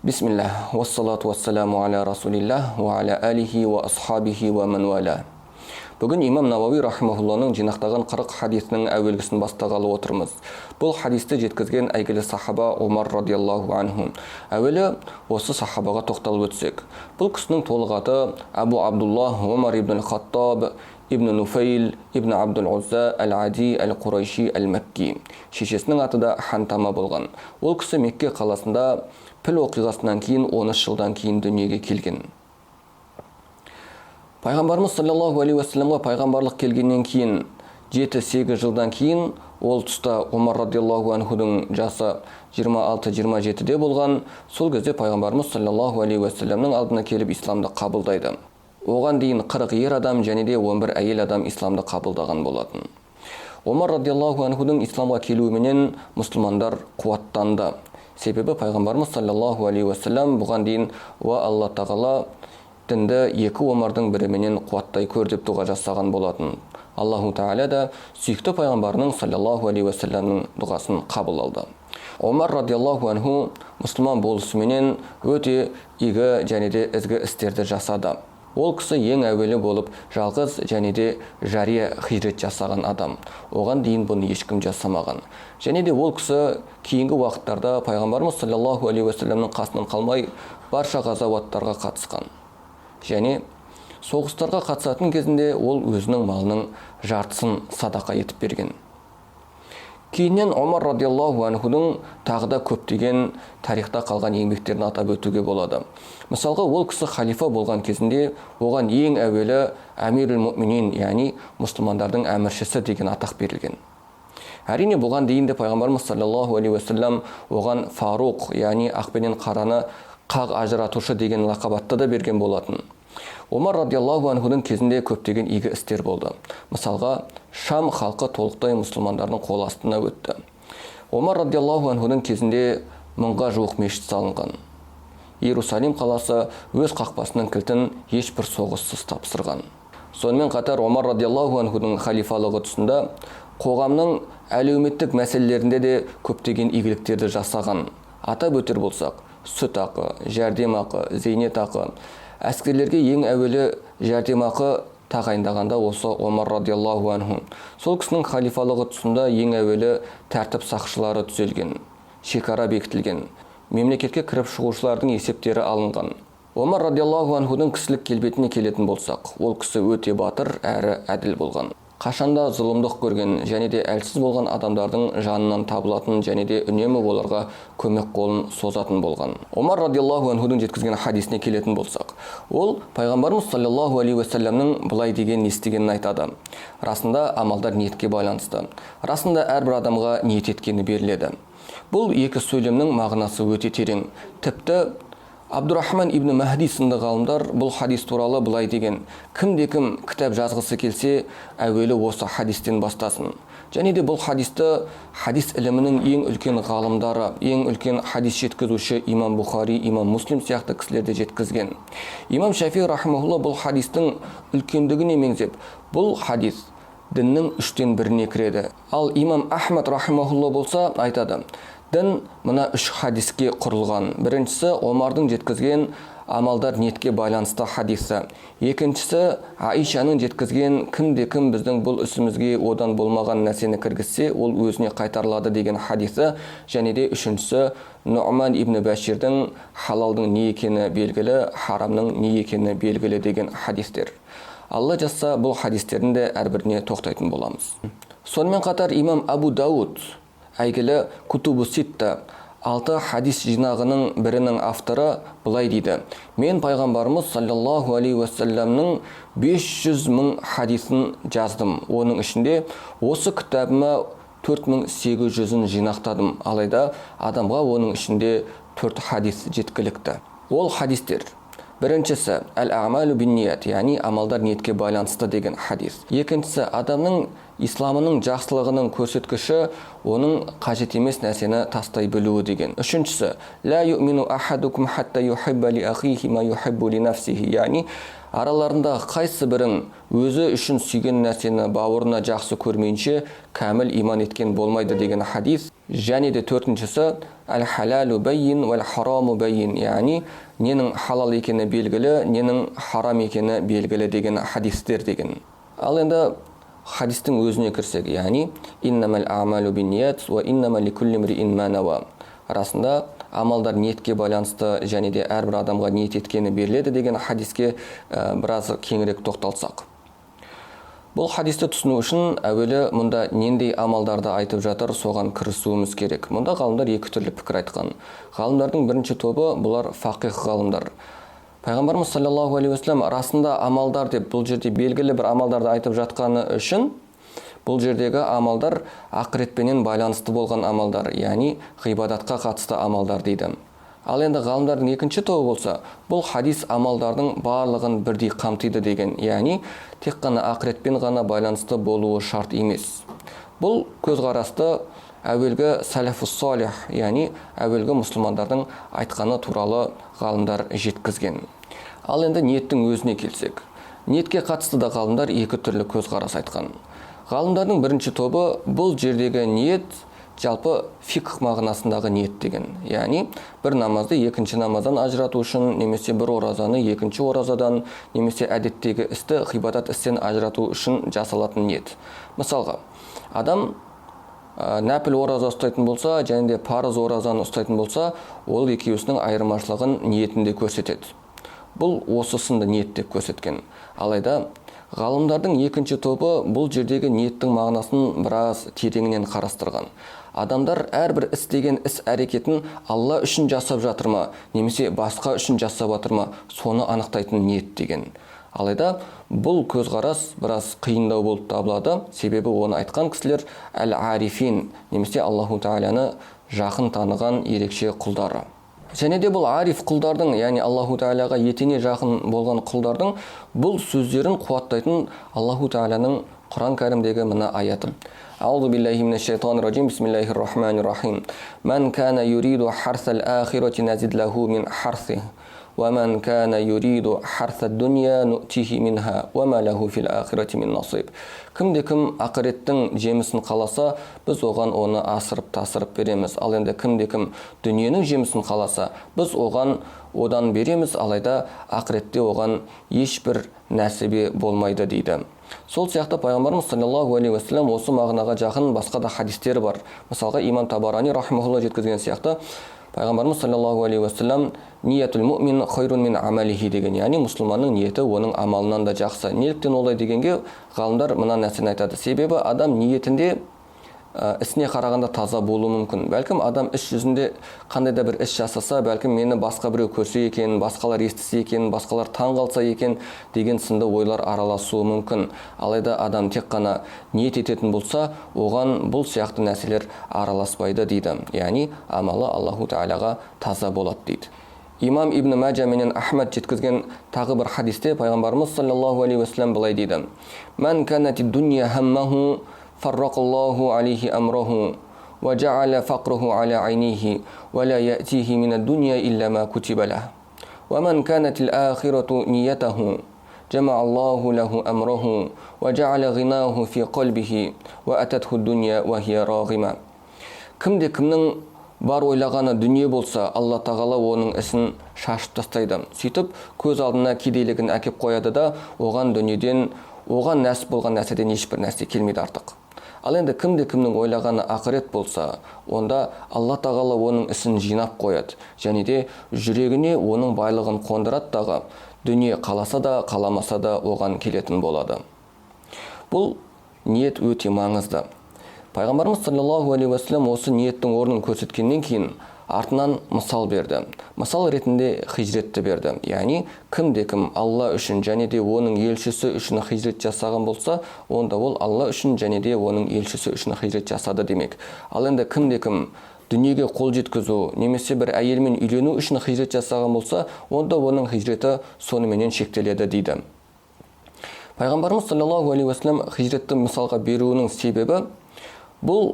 Бисмиллах, уассалату уассаламу аля расулиллах, уа аля алихи уа асхабихи уа ман уала. Бүгін имам Науауи рахимахулланың жинақтаған 40 хадисінің әуелгісін бастағалы отырмыз. Бұл хадисті жеткізген әйгілі сахаба Омар радиаллаху анху. Әуелі осы сахабаға тоқталып өтсек. Бұл кісінің толық аты Абу Абдуллах Омар ибн Хаттаб ибн Нуфейл ибн Абдул Узза әл-Ади әл-Қурайши әл-Мәкки. Шешесінің аты да Хантама болған. Ол кісі Мекке қаласында піл оқиғасынан кейін 13 жылдан кейін дүниеге келген. Пайғамбарымыз саллаллаху алейхи уассаламға пайғамбарлық келгеннен кейін 7-8 жылдан кейін ол тұста Омар радиаллаху анхудың жасы 26-27-де болған. Сол кезде пайғамбарымыз саллаллаху алейхи уассаламның алдына келіп исламды қабылдайды. Оған дейін 40 ер адам және де 11 әйел адам исламды қабылдаған болатын. Омар радиаллаху анхудың исламға келуіменен мұсылмандар қуаттанды. Себебі пайғамбарымыз саллаллаху алейхи уассалам бұған дейін уа Алла тағала дінді екі Омардың біріменен қуаттай көр деп дұға жасаған болатын. Аллаху тағала да сүйікті пайғамбарының саллаллаху алейхи уассаламның дұғасын қабыл алды. Омар радиаллаху анху мұсылман болысыменен өте игі және де ізгі істерді жасады. Ол кісі ең әуелі болып жалғыз және де жария хижрет жасаған адам. Оған дейін бұны ешкім жасамаған. Және де ол кісі кейінгі уақыттарда пайғамбарымыз саллаллаху алейхи уассаламның қасынан қалмай барша ғазауаттарға қатысқан. Және соғыстарға қатысатын кезінде ол өзінің малының жартысын садақа етіп берген. Кейіннен Омар радиаллаху анхудың тағы да көптеген тарихта қалған еңбектерін атап өтуге болады. Мысалға, ол кісі халифа болған кезінде оған ең әуелі әмирул муминин, яғни мұсылмандардың әміршісі деген атақ берілген. Әрине, бұған дейін де пайғамбарымыз саллаллаху алейхи уассалам оған Фаруқ, яғни ақ пенен қараны қақ ажыратушы деген лақап атты да берген болатын. Омар радиаллаху анхудың кезінде көптеген игі істер болды. Мысалға, Шам халқы толықтай мұсылмандардың қол астына өтті. Омар радиаллаху анхудың кезінде 1000-ға жуық мешіт салынған. Иерусалим қаласы өз қақпасының кілтін ешбір соғыссыз тапсырған. Сонымен қатар Омар радиаллаху анхудың халифалығы тұсында қоғамның әлеуметтік мәселелерінде де көптеген игіліктерді жасаған. Атап өтер болсақ, сүт ақы, жәрдемақы, зейнетақы. Әскерлерге ең әуелі жәрдемақы тағайындағанда осы Омар радиаллаху анху. Сол кісінің халифалығы тұсында ең әуелі тәртіп сақшылары түзелген, шекара бекітілген, мемлекетке кіріп шығушылардың есептері алынған. Омар радиаллаху анхудың кісілік келбетіне келетін болсақ, ол кісі өте батыр әрі әділ болған. Қашанда зұлымдық көрген және де әлсіз болған адамдардың жанынан табылатын және де үнемі оларға көмек қолын созатын болған. Омар радиаллаху анхудың жеткізген хадисіне келетін болсақ, ол пайғамбарымыз саллаллаху алейхи уассаламның былай деген естігенін айтады. Расында амалдар ниетке байланысты. Расында әрбір адамға ниет еткені беріледі. Бұл екі сөйлемнің мағынасы өте терең. Тіпті Абдурахман ибн Махди сынды ғалымдар бұл хадис туралы былай деген: кімде-кім кітап жазғысы келсе, әуелі осы хадистен бастасын. Және де бұл хадисті хадис ілімінің ең үлкен ғалымдары, ең үлкен хадис жеткізуші имам Бұхари, имам Муслим сияқты кісілер де жеткізген. Имам Шафи рахимахулла бұл хадистің үлкендігіне меңзеп, бұл хадис діннің үштен біріне кіреді. Ал имам Ахмад рахимахулла болса айтады: дін мына үш хадиске құрылған. Біріншісі Омардың жеткізген амалдар ниетке байланысты хадисі. Екіншісі Аишаның жеткізген кімде-кім біздің бұл ісімізге одан болмаған нәрсені кіргізсе, ол өзіне қайтарылады деген хадисі. Және де үшіншісі Нұъман ибн Бәширдің халалдың не екені белгілі, харамның не екені белгілі деген хадистер. Алла жазса, бұл хадистердің де әрбіріне тоқтайтын боламыз. Сонымен қатар имам Абу Дауд, әйгілі Кутубу Ситта, 6 хадис жинағының бірінің авторы былай дейді: мен пайғамбарымыз саллаллаху алейхи уассаламның 500 мың хадисін жаздым. Оның ішінде осы кітабыма 4800-ін жинақтадым. Алайда адамға оның ішінде 4 хадис жеткілікті. Ол хадистер: біріншісі әл-амалу бинният, яғни амалдар ниетке байланысты деген хадис. Екіншісі адамның Исламының жақсылығының көрсеткіші оның қажет емес нәрсені тастай білуі деген. Үшіншісі, ла ю'мину ахадукум хатта юхибба ли ахихи ма юхиббу ли нафсихи, яғни араларында қайсы бірің өзі үшін сүйген нәрсені бауырына жақсы көрмейінше кәміл иман еткен болмайды деген хадис. Және де төртіншісі, әл халалу бәйін уәл хараму бәйін, яғни ненің халал екені белгілі, ненің харам екені белгілі деген хадистер деген. Ал енді хадистің өзіне кірсек, яғни иннамал а'малу бинният уа иннама ликулли мриин ма науа. Расында амалдар ниетке байланысты және де әрбір адамға ниет еткені беріледі деген хадиске біраз кеңірек тоқталсақ. Бұл хадисті түсіну үшін әуелі мұнда нендей амалдарды айтып жатыр, соған кірісуіміз керек. Мұнда ғалымдар екі түрлі пікір айтқан. Ғалымдардың бірінші тобы бұлар фақих ғалымдар. Пайғамбарымыз саллаллаху алейхи уассалам расында амалдар деп бұл жерде белгілі бір амалдарды айтып жатқаны үшін бұл жердегі амалдар ақыретпенен байланысты болған амалдар, яғни ғибадатқа қатысты амалдар дейді. Ал енді ғалымдардың екінші тобы болса, бұл хадис амалдардың барлығын бірдей қамтиды деген, яғни тек қана ақыретпен ғана байланысты болуы шарт емес. Бұл көзқарасты әуелгі салафус салих, яғни әуелгі мұсылмандардың айтқаны туралы ғалымдар жеткізген. Ал енді ниеттің өзіне келсек, ниетке қатысты да ғалымдар екі түрлі көзқарас айтқан. Ғалымдардың бірінші тобы бұл жердегі ниет жалпы фикх мағынасындағы ниет деген, яғни бір намазды екінші намаздан ажырату үшін, немесе бір оразаны екінші оразадан, немесе әдеттегі істі ғибадат істен ажырату үшін жасалатын ниет. Мысалға, адам нәпіл ораза ұстайтын болса, және де парыз оразаны ұстайтын болса, ол екеуісінің айырмашылығын ниетінде көрсетеді. Бұл осы сынды ниет деп көрсеткен. Алайда ғалымдардың екінші тобы бұл жердегі ниеттің мағынасын біраз тереңінен қарастырған. Адамдар әрбір істеген іс әрекетін Алла үшін жасап жатыр ма, немесе басқа үшін жасап жатыр ма, соны анықтайтын ниет деген. Алайда бұл көзқарас біраз қиындау болып табылады, себебі оны айтқан кісілер әл-арифин, немесе Аллаху тағаланы жақын таныған ерекше құлдары. Және де бұл ариф құлдардың, яғни Аллаху тағалаға етене жақын болған құлдардың бұл сөздерін қуаттайтын Аллаху тағаланың Құран кәрімдегі мына аяты. Аузу биллахи минаш шайтанир раджим, бисмиллахир рахманир рахим. Ман кана юриду харсал ахирати назид лаху мин харсих, ва ман кана юриду харсад дунья нуътихи минха, ва ма лаху фил ахирати мин насиб. Кімде кім ақыреттің жемісін қаласа, біз оған оны асырып тасырып береміз. Ал енді кімде кім дүниенің жемісін қаласа, біз оған одан береміз, алайда ақыретте оған ешбір нәсібе болмайды дейді. Сол сияқты пайғамбарымыз саллаллаху алейхи уассалам осы мағынаға жақын басқа да хадистері бар. Мысалға, имам Табарани рахимахулла жеткізген сияқты, пайғамбарымыз саллаллаху алейхи уассалам ниятул муъмин хайрун мин амалихи деген, яғни мұсылманның ниеті оның амалынан да жақсы. Неліктен олай дегенге ғалымдар мына нәрсені айтады. Себебі адам ниетінде ісіне қарағанда таза болуы мүмкін. Бәлкім адам іс жүзінде қандай да бір іс жасаса, бәлкім мені басқа біреу көрсе екен, басқалар естісе екен, басқалар таң қалса екен деген сынды ойлар араласуы мүмкін. Алайда адам тек қана ниет ететін болса, оған бұл сияқты нәрселер араласпайды дейді. Яғни амалы Аллаху тағалаға таза болады дейді. Имам Ибн Мәжа менен Ахмад жеткізген тағы бір хадисте пайғамбарымыз саллаллаху алейхи уассалам былай дейді: Ман канати дунья хаммаху фаррақаллаху алейхи амраху уа жа'ала фақраху аля айнихи уа ла яътихи минад дунья илля ма кутиба лах. Уа ман канатил ахирату ниятаху жамааллаху лаху амраху уа жа'ала ғинаху фи қалбихи уа ататху дунья уа хия рағима. Кімде кімнің бар ойлағаны дүние болса, Алла тағала оның ісін шашып тастайды. Сөйтіп көз алдына кедейлігін әкеп қояды да, оған дүниеден, оған нәсіп болған нәрседен ешбір нәрсе келмейді артық. Ал енді кімде кімнің ойлағаны ақырет болса, онда Алла тағала оның ісін жинап қояды, және де жүрегіне оның байлығын қондырады дағы, дүние қаласа да, қаламаса да оған келетін болады. Бұл ниет өте маңызды. Пайғамбарымыз саллаллаху алейхи уассалам осы ниеттің орнын көрсеткеннен кейін артынан мысал берді. Мысал ретінде хижретті берді. Яғни кімде кім Алла үшін және де оның елшісі үшін хижрет жасаған болса, онда ол Алла үшін және де оның елшісі үшін хижрет жасады демек. Ал енді кімде кім дүниеге қол жеткізу немесе бір әйелмен үйлену үшін хижрет жасаған болса, онда оның хижреті соныменен шектеледі дейді. Пайғамбарымыз саллаллаху алейхи уассалам хижретті мысалға беруінің себебі, бұл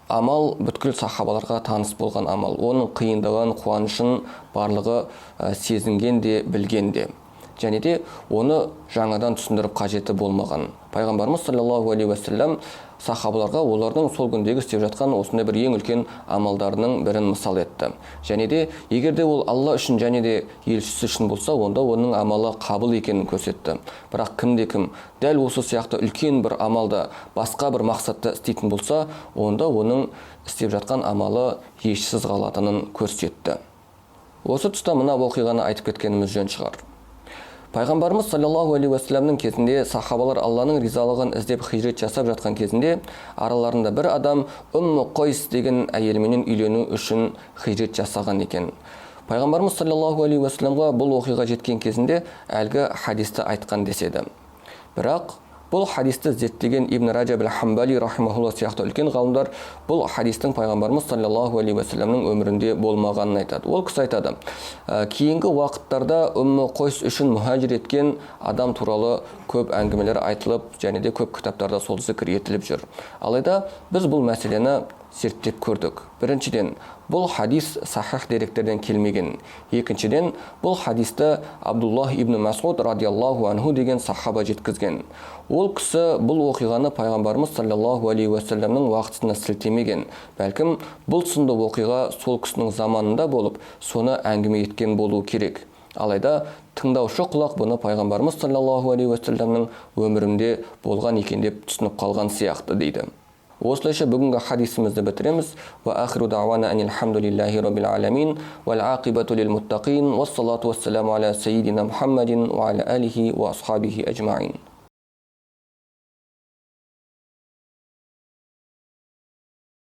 амал бүткіл сахабаларға таныс болған амал. Оның қиындығын, қуанышын барлығы сезінген де, білген де. Және де оны жаңадан түсіндіріп қажеті болмаған. Пайғамбарымыз саллаллаху алейхи уассалам сахабаларға олардың сол күндегі істеп жатқан осындай бір ең үлкен амалдарының бірін мысал етті. Және де егер де ол Алла үшін және де елшісі үшін болса, онда оның амалы қабыл екенін көрсетті. Бірақ кімде кім дәл осы сияқты үлкен бір амалды басқа бір мақсатта істейтін болса, онда оның істеп жатқан амалы ешсіз қалатынын көрсетті. Осы тұста мына оқиғаны айтып кеткеніміз жөн шығар. Пайғамбарымыз саллаллаху алейхи уассаламның кезінде сахабалар Алланың ризалығын іздеп хижрет жасап жатқан кезінде араларында бір адам Умму Қойс деген әйеліменен үйлену үшін хижрет жасаған екен. Пайғамбарымыз саллаллаху алейхи уассаламға бұл оқиға жеткен кезінде әлгі хадисті айтқан деседі. Бірақ бұл хадисті зерттеген Ибн Ражаб әл-Хамбали рахимахулла сияқты үлкен ғалымдар бұл хадистің пайғамбарымыз саллаллаху алейхи уассаламның өмірінде болмағанын айтады. Ол кісі айтады, кейінгі уақыттарда Умму Қойс үшін мұхажир еткен адам туралы көп әңгімелер айтылып, және де көп кітаптарда сол зікір етіліп жүр. Алайда біз бұл мәселені зерттеп көрдік. Біріншіден, бұл хадис сахих деректерден келмеген. Екіншіден, бұл хадисті Абдуллах ибн Масуд радиаллаху анху деген сахаба жеткізген. Ол кісі бұл оқиғаны пайғамбарымыз саллаллаху алейхи уассаламның уақытысына сілтемеген. Бәлкім, бұл сынды оқиға сол кісінің заманында болып, соны әңгіме еткен болуы керек. Алайда тыңдаушы құлақ бұны пайғамбарымыз саллаллаху алейхи уассаламның өмірінде болған екен деп түсініп қалған сияқты дейді. Осылайша бүгінгі хадисімізді бітіреміз. Уа ахиру дауана анилхамдулиллахи роббил аламин, уәл ақибату лил муттақин, уассалату уассаламу аля сайидина Мухаммадин уа аля алихи уа асхабихи ажмаин.